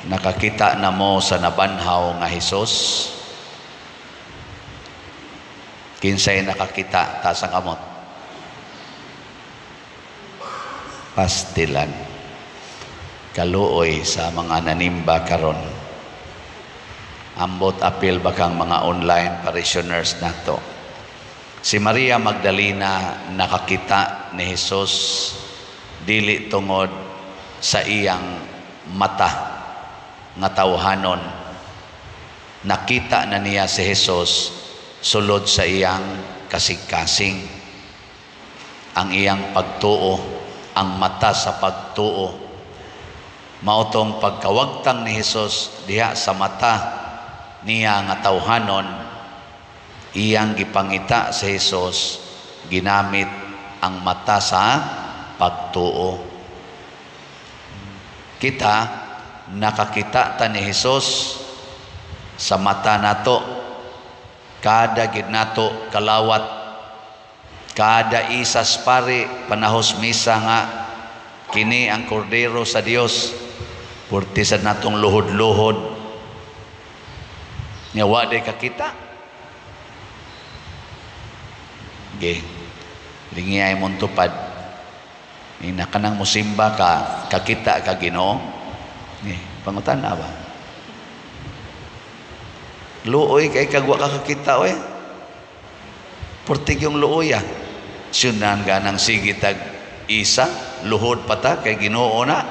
Nakakita na mo sa nabanhaw nga Hesus? Kinsay nakakita, taas ang kamot. Pastilan. Kaluoy sa mga nanimba karon. Ambot apil bakang mga online parishioners nato. Si Maria Magdalena nakakita ni Hesus dili tungod sa iyang mata nga tawhanon. Nakita na niya si Hesus sulod sa iyang kasing-kasing. Ang iyang pagtuo, ang mata sa pagtuo. Mao tong pagkawagtang ni Hesus diha sa mata niya nga tawhanon, iyang gipangita sa Hesus ginamit ang mata sa pagtuo. Kita nakakita ta ni Hesus sa mata nato. Kada gid nato kalawat, kada isas pari panahos misa nga kini ang kordero sa Dios, purti sa natong luhod-luhod nya wa day kakita. Ge lingi ay mong tupad ina kanang musimba ka, kakita ka Ginoo ni pangutan na ba? Luoy kay kagwa ka kakita oy. Purtig yung luoy ah. Syunan ganang sige tag isa luhod pata kay Ginoo na.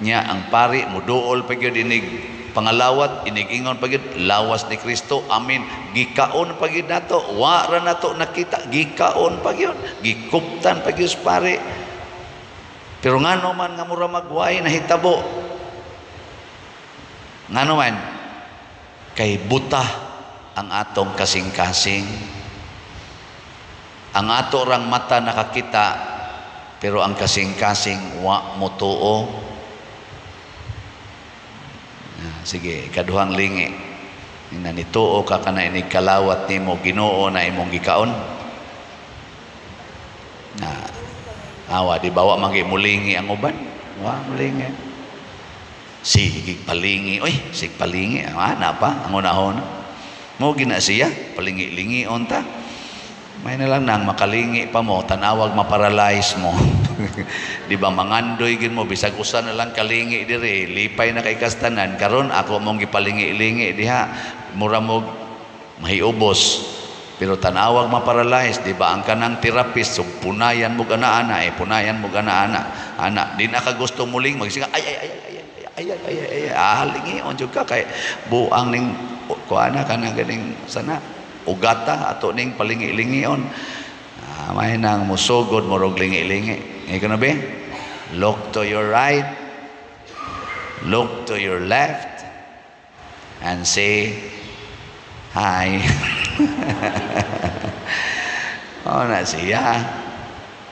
Nya ang pari muduol pa gyud inig pangalawat, inig ingon pa gyud lawas ni Kristo. Amen. Gikaon pa gyud nato, wa ra nato nakita, gikaon pa gyud, gikuptan pa gyud pari. Pero ngano man nga mura magway nahitabo? Ngano man? Kay buta ang atong kasing-kasing. Ang ato rang mata nakakita, pero ang kasing-kasing wa motuo. Sige, ikaduhang lingi. Ina nituo ka kana inig kalawat nimo Ginoo na imong gikaon. Na awa di bawa man mulingi ang uban? Wa mulingi. Sige palingi, oy, sige palingi, ana pa ang unahon. Mo gina siya, palingi-lingi unta. May na lang nang makalingi pa mo, tanawag maparalyze mo. Di ba mangandoy gin mo bisag usa na lang kalingi diri, lipay na kay kastanan. Karon ako mong gipalingi-lingi diha, mura mo mahiubos. Pero tanawag maparalyze, di ba ang kanang therapist, so punayan mo gana-ana, eh, punayan mo gana-ana. Ana, di na ka gusto muling magsiga, ay ay ay ay ay ay ay ay ay, ah, lingi on jud ka kay buang ning kuana kana ganing sana ugata ato ning palingi-lingion. Ah, may nang musugod murog lingi-lingi. Ngay kuno be? Look to your right, look to your left, and say hi. Oh na siya.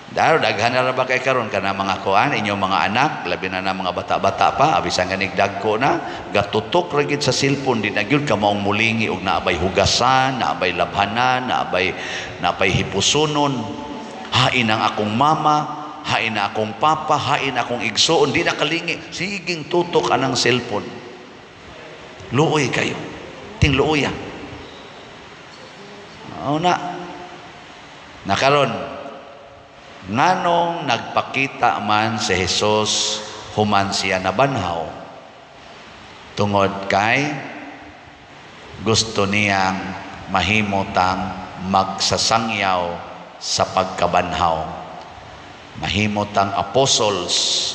Daro daghan na ra ba kay karon kana mga kuan inyong mga anak, labi na na mga bata-bata pa, abisan ganig dagko na, gatutok ra gid sa cellphone, di na gyud ka maong mulingi og naabay hugasan, naabay labhanan, naabay hipusunon. Hain ang akong mama, hain na akong papa, hain akong igsoon, di na kalingi, siging tutok anang cellphone. Luoy kayo. Ting luoy ah. Oh na. Nakaron nganong nagpakita man si Jesus human siya nabanhaw? Tungod kay gusto niyang mahimutang magsasangyaw sa pagkabanhaw. Mahimutang apostles,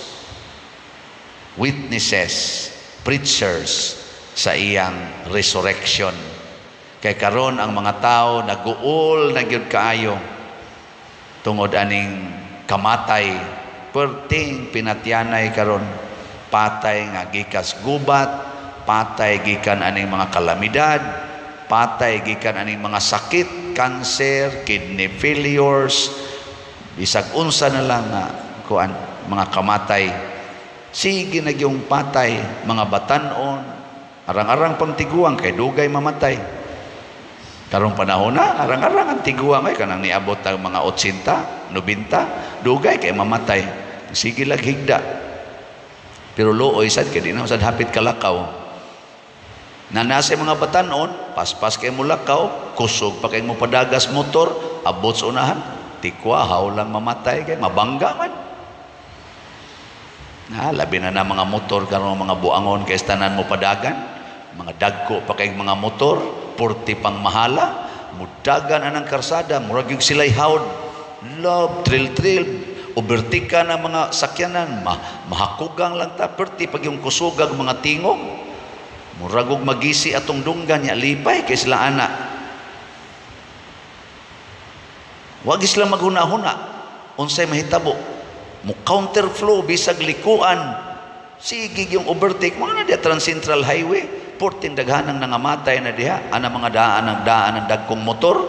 witnesses, preachers sa iyang resurrection. Kay karon ang mga tao naguol na gyud kaayo tungod aning kamatay, perting pinatyanay karon, patay nga gikas gubat, patay gikan aning mga kalamidad, patay gikan aning mga sakit, cancer, kidney failures, bisag unsa na lang nga kuan mga kamatay. Sige na gyung patay mga batan-on, arang-arang pang tiguang kay dugay mamatay. Karong panahon na, arang-arang ang tiguang ay kanang niabot ang mga 80, 90, dugay kay mamatay. Sige lag higda. Pero luoy sad kay di na sad hapit kalakaw. Na nasa mga batanon, paspas kay mo lakaw, kusog pa kay mo padagas motor, abot sa unahan, tikwa haw lang mamatay kay mabangga man. Na labi na na mga motor karon, mga buangon kay tanan mo padagan, mga dagko pa kay mga motor, purti pang mahala, mudagan anang karsada, murag yung sila'y hawd, love, trill trill, overtake na mga sakyanan, mahakugang lang ta, perti pag yung kusugag mga tingog, murag og magisi atong dunggan nya lipay kay sila ana. Wag sila maghuna-huna unsay mahitabo. Mo counterflow bisag likuan, sige yung overtake mga na diha Transcentral Highway. Porting daghanang nangamatay na diha ana mga daan ang daan ang dagkong motor,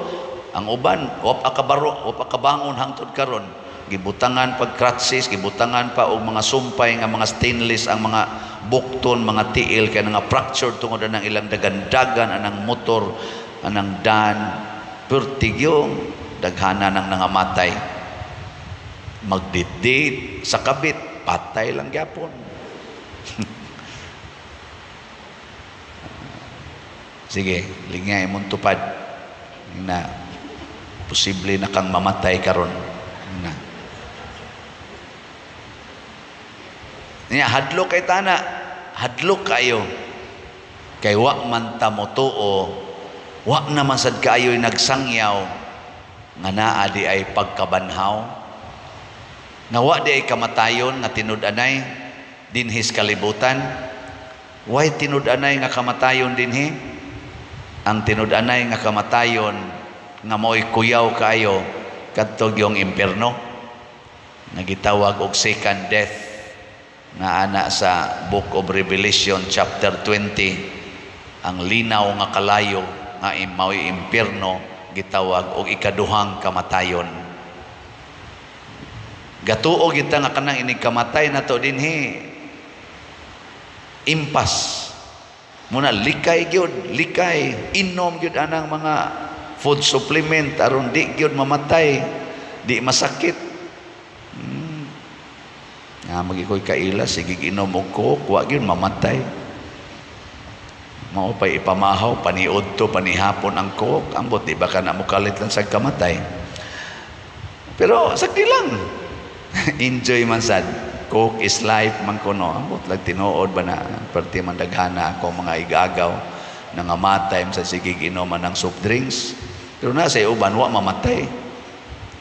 ang uban wa pa kabaro, wa pa kabangon hangtod karon, gibutangan pag crutches, gibutangan pa og mga sumpay nga mga stainless ang mga bukton, mga tiil kay nga fractured tungod anang ilang dagandagan anang motor anang daan. Pertigyong daghana nang nangamatay, magdidate sa kabit, patay lang gyapon. Sige, lingay mong tupad na posible na kang mamatay karon na. Niya hadlok kay tana, hadlok kayo. Kay wa man ta motuo, wa naman sad kaayo'y nagsangyaw nga naa di ay pagkabanhaw. Nga wa di ay kamatayon nga tinud-anay dinhi sa kalibutan. Way tinud-anay nga kamatayon dinhi? Ang tinud-anay nga kamatayon nga mao'y kuyaw kaayo kadto gyung impierno, nga gitawag og second death, nga ana sa Book of Revelation chapter 20, ang linaw nga kalayo nga mao'y impierno gitawag og ikaduhang kamatayon. Gatuo kita nga kanang inig kamatay nato dinhi impas. Muna likay gyud, likay, inom gyud anang mga food supplement aron di gyud mamatay, di masakit. Nga magikoy kaila sige inom og Coke, wa gyud mamatay. Mao pay ipamahaw paniudto panihapon ang Coke, ambot di ba ka na mokalit lang sa kamatay. Pero sakti lang. Enjoy man sad. Coke is life man kuno. Ambot lang tinuod ba na perti man daghana ako mga igagaw nangamatay sa sige inom ang soft drinks. Pero nasa uban wa mamatay.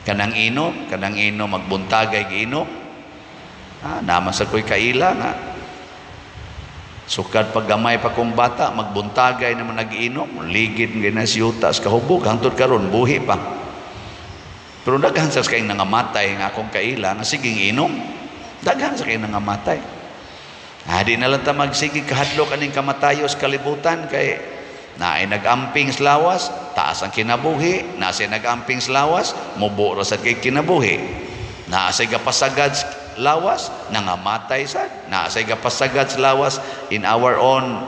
Kanang inom magbuntagay giinom. Naman sa koy kaila nga. Sukad pag gamay pa kong bata, magbuntagay naman nag-inom, ligid nga na siyuta sa kahubog, hangtod karon buhi pa. Pero daghan sa kayong nangamatay nga akong kaila nga siging inom. Daghan sa kayong nangamatay. Di na lang ta magsige kahadlok aning kamatayo sa kalibutan kay naay nag-amping sa lawas, taas ang kinabuhi, naay nag-amping sa lawas, mubo ra sad kay kinabuhi. Naay gapasagad lawas, nangamatay sad. Naay gapasagad sa lawas in our own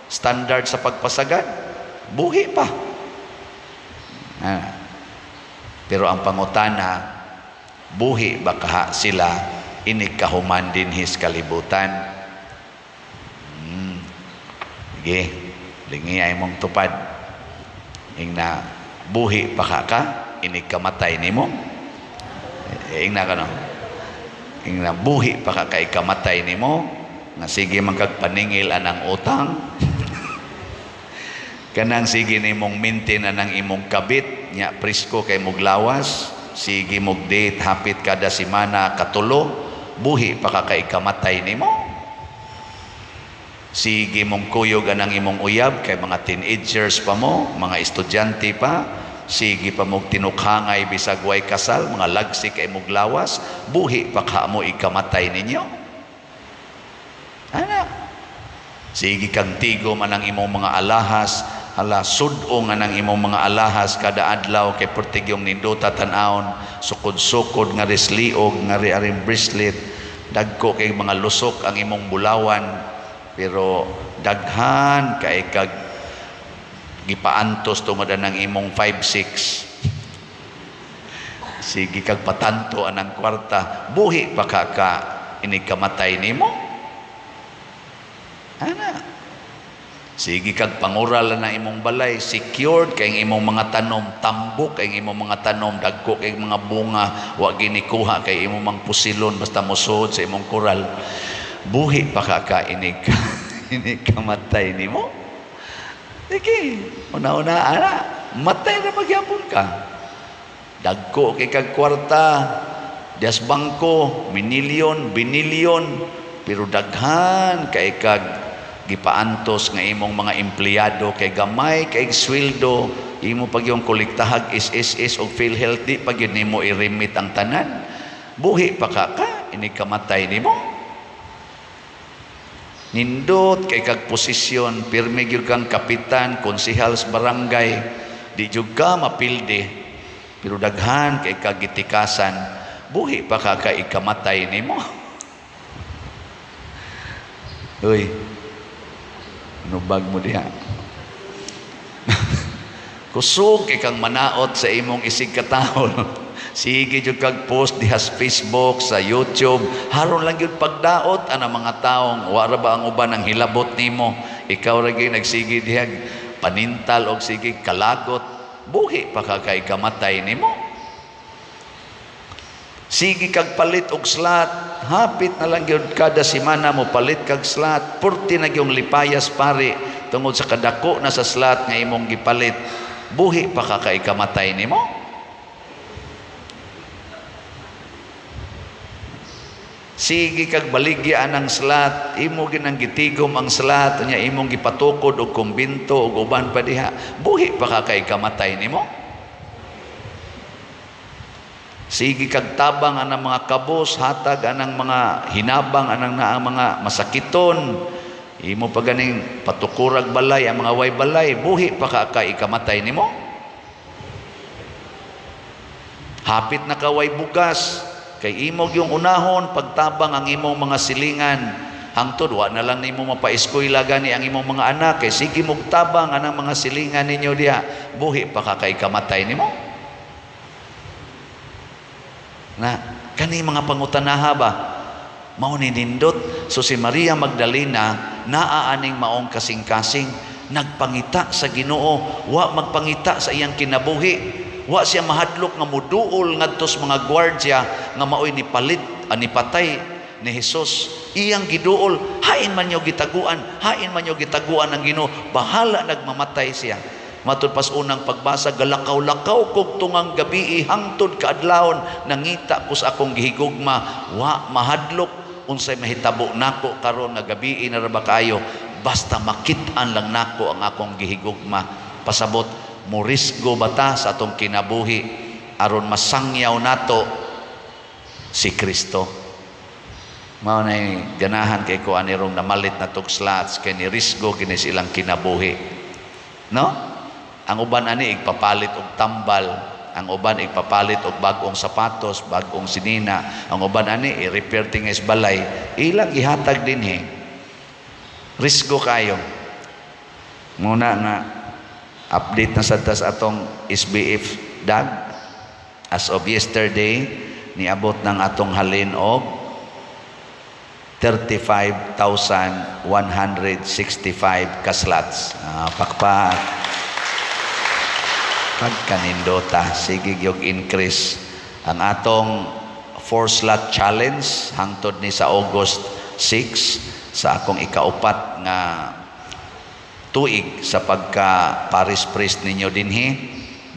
standard sa pagpasagad, buhi pa. Pero ang pangutana, buhi ba kaha sila inig kahuman dinhi sa kalibutan? Sige, lingi ay mong tupad. Ingna, buhi pa ka ka, inig kamatay nimo. Ingna ka no? Ingna, buhi pa ka kay kamatay nimo, nga sige man kag paningil anang utang. Kanang sige nimong maintain anang imong kabit, nya presko kay muglawas, sige mog date hapit kada semana katulo, buhi pa ka kay kamatay nimo. Sige mong kuyog anang imong uyab kay mga teenagers pa mo, mga estudyante pa, sige pa mog tinukhangay bisag way kasal, mga lagsi kay muglawas, buhi pa ka mo ikamatay ninyo. Ana, sige kang tigo man ang imong mga alahas, hala sud-ong anang imong mga alahas kada adlaw kay pertigyong nindota tan-awon, sukod-sukod nga risliog nga ri-aring bracelet, dagko kay mga lusok ang imong bulawan, pero daghan kay kag gipaantos tungod anang imong 5-6. Sige kag patanto anang kwarta, buhi pa ka ka inig kamatay nimo. Ana. Sige kag pangural na imong balay, secured kay imong mga tanom, tambok kay imong mga tanom, dagko kay mga bunga, wa ginikuha kay imong mang pusilon basta mosud sa imong kural. Buhi pa ka ka inig inig kamatay nimo. Sige, una-una ana, matay na magyapon ka. Dagko kay kag kwarta, dias bangko, minilyon, binilyon, pero daghan kay kag gipaantos nga imong mga empleyado kay gamay kay sweldo, imo pag yung kolektahag SSS o PhilHealth, di pag yun nimo i-remit ang tanan. Buhi pa ka ka inig kamatay nimo. Nindot kay kag posisyon, pirmi gyud kang kapitan, konsehal sa barangay, di jud ka mapildi, pero daghan kay kag gitikasan. Buhi pa ka ka ikamatay nimo. Uy, nubag mo diha. Kusog kay kang manaot sa imong isig katawon. Sige jud kag post diha sa Facebook, sa YouTube, haron lang gyud pagdaot ana mga taong wa ra ba ang uban ang hilabot nimo. Ikaw ra gyud nagsige diha panintal og sige kalagot. Buhi pa ka kay kamatay nimo. Sige kag palit og slot, hapit na lang gyud kada semana mo palit kag slot. Purti na gyung lipayas pare tungod sa kadako na sa slot nga imong gipalit. Buhi pa ka kay kamatay nimo. Sige kag baligya ang slot, imo ginang gitigom ang slot, nya imong gipatukod og kumbinto og uban pa diha. Buhi pa ka kay kamatay nimo. Sige kag tabang anang mga kabos, hatag anang mga hinabang anang naa mga masakiton. Imo pa ganing patukurag balay ang mga way balay, buhi pa ka kay ikamatay nimo. Hapit na ka way bugas, kay imo gyung unahon pagtabang ang imong mga silingan. Hangtod wa na lang nimo mapaeskwela gani ang imong mga anak kay sige mog tabang anang mga silingan ninyo diha, buhi pa ka kay ikamatay nimo. Na kani mga pangutanaha ba mao ni nindot. So si Maria Magdalena naa aning maong kasing-kasing, nagpangita sa Ginoo, wa magpangita sa iyang kinabuhi. Wa siya mahadlok nga muduol ngadto sa mga gwardiya nga maoy nipalit anipatay ni Hesus. Iyang giduol, hain man nyo gitaguan, hain man nyo gitaguan ang Ginoo, bahala nagmamatay siya. Matud pas unang pagbasa, galakaw-lakaw kog tungang gabi hangtod kaadlawon, nangita ko sa akong gihigugma, wa mahadlok unsay mahitabo nako karon nga gabi na ra ba kayo, basta makit-an lang nako ang akong gihigugma. Pasabot, morisgo bata sa atong kinabuhi aron masangyaw nato si Kristo. Mao nay ganahan kay ko ani rong namalit na tog slots kay ni risgo kini silang kinabuhi. No? Ang uban ani igpapalit og tambal, ang uban igpapalit og bag-ong sapatos, bag-ong sinina, ang uban ani i-repair tingis balay, ilang ihatag dinhi. Risgo kayo. Muna nga update na sa tas atong SBF dag as of yesterday niabot ng atong halin og 35,165 ka slots. Pakpak. Pagkanindota, sige gyud increase ang atong 4 slot challenge hangtod ni sa August 6 sa akong ikaupat nga tuig sa pagka parish priest ninyo dinhi,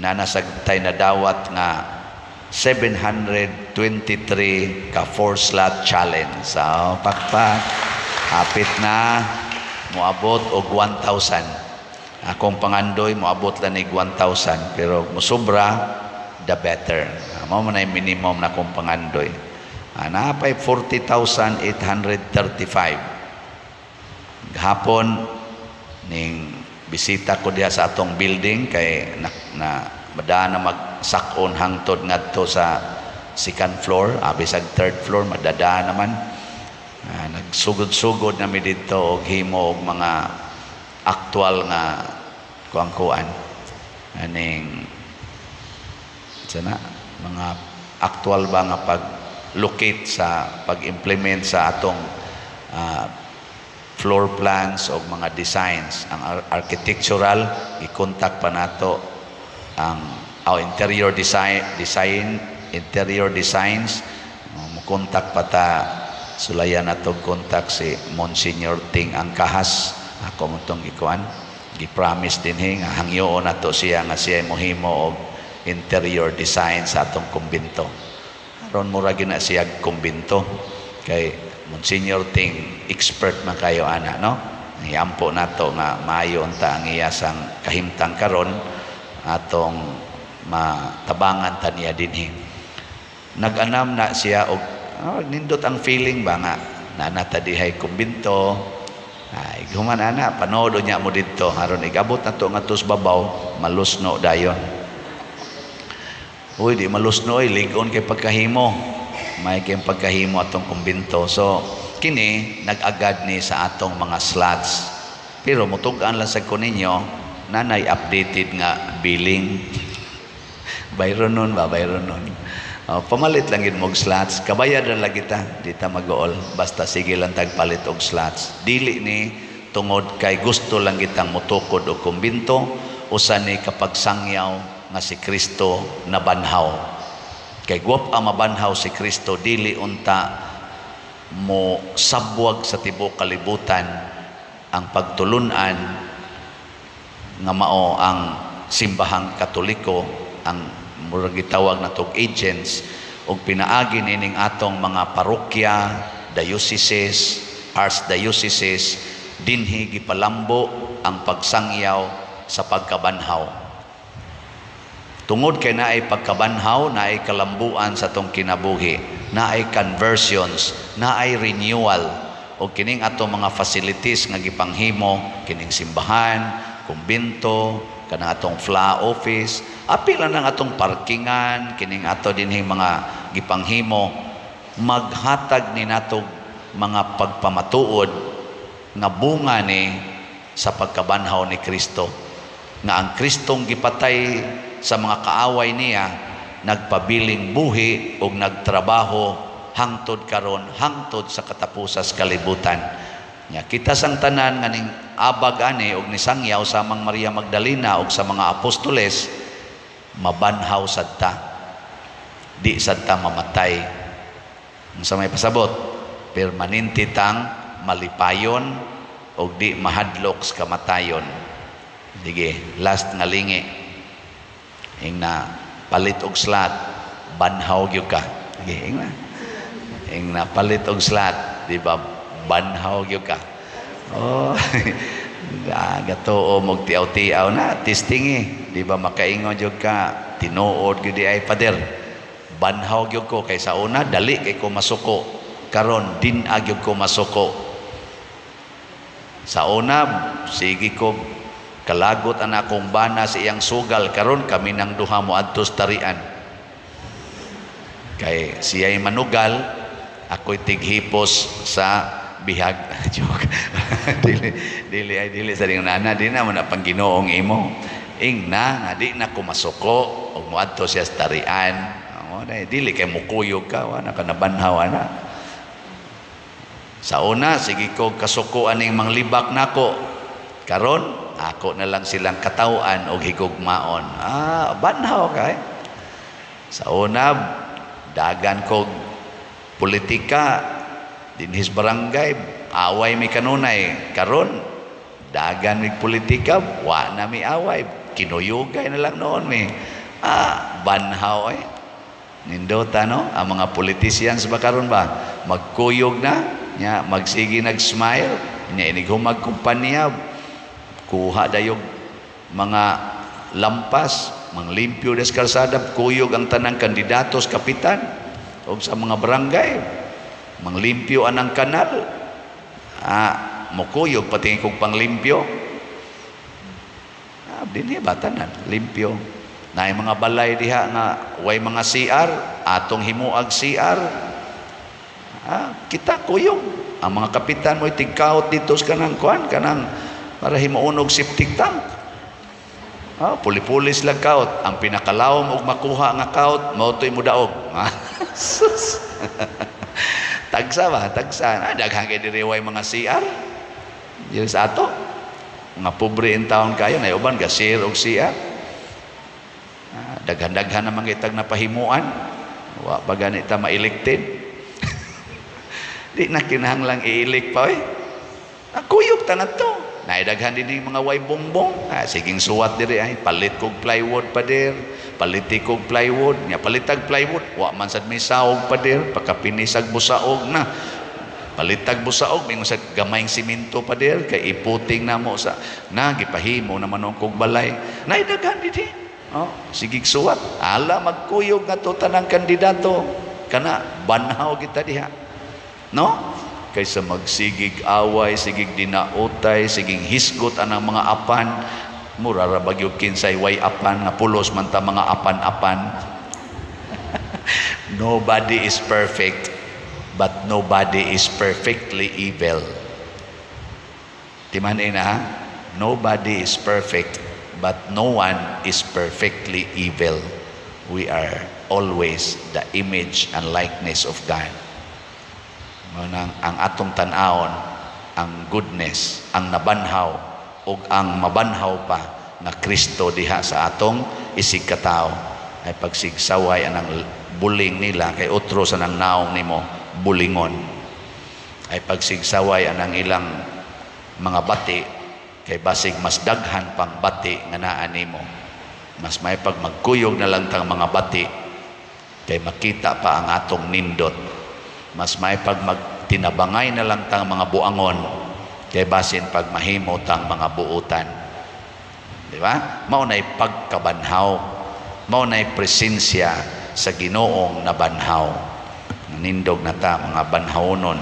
na nasagtay na dawat nga 723 ka 4 slot challenge. So pakpak, hapit na moabot og 1,000. Akong pangandoy moabot lang nig 1,000, pero mosobra the better. Mao man ay minimum na akong pangandoy. Napay 40,835. Gahapon ning bisita ko diha sa atong building kay na madaan na magsakon hangtod ngadto sa second floor, bisag third floor madadaan naman. Nagsugod-sugod na mi didto og himo og mga aktual nga kuang-kuan aning sana mga aktual ba nga pag-locate sa pag-implement sa atong floor plans o mga designs. Ang architectural, i-contact pa nato ang interior design, interior designs, mo contact pa ta, sulayan nato contact si Monsignor Ting Angkahas. Ako mo tong gikuan, gi-promise dinhi nga hangyoon nato siya nga siya mohimo og interior design sa atong kumbinto. Aron mura gina siya kumbinto kay Monsignor Ting, expert man kayo ana, no? Iampo nato nga maayo unta ang iya sang kahimtang karon, atong matabangan ta niya dinhi. Nag-anam na siya og nindot ang feeling ba nga nana ta dihay kumbinto. Ay, human ana, panood niya mo didto aron igabot nato ngadto sa babaw, malusno dayon. Uy, di malusno oy, lig-on kay pagkahimo. May kay pagkahimo atong kumbinto. So, kini nag-agad ni sa atong mga slots. Pero mutug-an lang sa ko ninyo, nanay updated nga billing. Bayron nun ba? Bayron nun. Pamalit lang yun mog slots. Kabayad na lang kita. Di ta mag-uol. Basta sige lang tagpalit og slots. Dili ni tungod kay gusto lang kitang mutukod og kumbinto, usa ni kapagsangyaw nga si Kristo nabanhaw. Kay guwap ang mabanhaw si Kristo, dili unta mo sabwag sa tibuok kalibutan ang pagtulunan nga mao ang Simbahang Katoliko, ang murag gitawag natog agents, og pinaagi nining atong mga parokya, dioceses, archdioceses, dinhi gipalambo ang pagsangyaw sa pagkabanhaw. Tungod kay naay pagkabanhaw, naay kalambuan sa atong kinabuhi, naay conversions, naay renewal. O kining atong mga facilities nga gipanghimo, kining simbahan, kumbinto, kanang atong FLA office, apil lang ang atong parkingan, kining ato dinhing mga gipanghimo, maghatag ni nato mga pagpamatuod nga bunga ni sa pagkabanhaw ni Kristo. Nga ang Kristong gipatay sa mga kaaway niya, nagpabiling buhi ug nagtrabaho hangtod karon, hangtod sa katapusas kalibutan. Nya kita sang tanan nga ning abag ani og nisangyaw sa Mang Maria Magdalena ug sa mga apostoles, mabanhaw sad ta. Di sad ta mamatay. Unsa may pasabot? Permanente tang malipayon og di mahadlok sa kamatayon. Sige, last nga lingi. Ing na palit og slot, banhaw gyud ka. Sige, ing na. Ing na palit og slot, di ba? Banhaw gyud ka. Oh, gatuo mog tiaw-tiaw na, testing eh. Di ba makaingon gyud ka, tinuod gyud di ay pader. Banhaw gyud ko kay sa una dali kay ko masuko. Karon din-a gyud ko masuko. Sa una sige ko kalagot ang akong bana sa iyang sugal, karon kami nang duha mo adtos tarian. Kay siya'y manugal, ako'y tighipos sa bihag. Joke. Dili, dili ay dili sa ring nana, di na mo na pang Ginoong imo. Ing na, nga di na kumasuko, ug moadto siya sa tarian. Amo na, dili kay mukuyog ka, wa na ka nabanhaw ana. Sa una, sige ko kasuko aning manglibak nako. Karon, ako na lang silang katawaan og higugmaon. Ah, banhaw ka eh. Sa una, dagan kog politika dinhis barangay, away mi kanunay. Karon, dagan mig politika, wa na mi away. Kinuyugay na lang noon mi. Ah, banhaw eh. Nindota no? Ang mga politicians ba karon ba? Magkuyog na, nya magsige nag-smile, nya inig humag kumpanya, kuha dayog mga lampas, manglimpyo des kalsada, kuyog ang tanang kandidatos kapitan og sa mga barangay, manglimpyo anang kanal. Ah, mukuyog pati kog panglimpyo. Ah, dinhi ba tanan limpyo. Naay mga balay diha nga way mga CR, atong himuag CR. Ah, kita kuyog. Ang mga kapitan mo'y tigkaot dito sa kanang kuan, kanang para himuon og septic tank. Ah, puli-pulis lang kaut. Ang pinakalawom og makuha nga kaut, mao to'y mudaog. Sus. Tagsa ba? Tagsa. Ah, daghang kay diri way mga CR. Diri sa ato. Mga pobre in town kayo, na uban ga share og siya. Ah, daghan-daghan naman kitag napahimuan. Wa pa gani ta ma-elected. Di na kinahanglang i-elect pa eh. Ah, kuyog ta na to. Naidaghan din mga way bongbong. Ah, siging suwat diri ay palit kog plywood, pader. Paliti kog plywood. Nya palitag plywood, wa man sad may saog, pader, pagkapinisag busaog na. Palitag busaog, mingon sa gamayng simento, pader, kay iputing namo sa na gipahimo naman og kog balay. Naidaghan dinhi. Oh, sigig suwat. Ala, magkuyog nga to tanang kandidato. Kana banhaw kita diha. No? Kaysa magsigig away, sigig dinautay, sigig hisgot anang mga apan, mura ra bagyog kinsay way apan nga pulos man ta mga apan-apan. Nobody is perfect, but nobody is perfectly evil. Timan na ha? Nobody is perfect, but no one is perfectly evil. We are always the image and likeness of God. Manang ang atong tan-awon, ang goodness, ang nabanhaw ug ang mabanhaw pa nga Kristo diha sa atong isig katao ay pagsigsaway anang buling nila kay otro sa nang naong nimo bulingon, ay pagsigsaway anang ilang mga bati kay basig mas daghan pang bati nga naa nimo. Mas may pag magkuyog na lang tang mga bati kay makita pa ang atong nindot. Mas may pag magtinabangay na lang tang mga buangon kay basin pag mahimo tang mga buutan, di ba? Mao nay pagkabanhaw, mao nay presensya sa Ginoong nabanhaw. Nindog na ta mga banhawnon.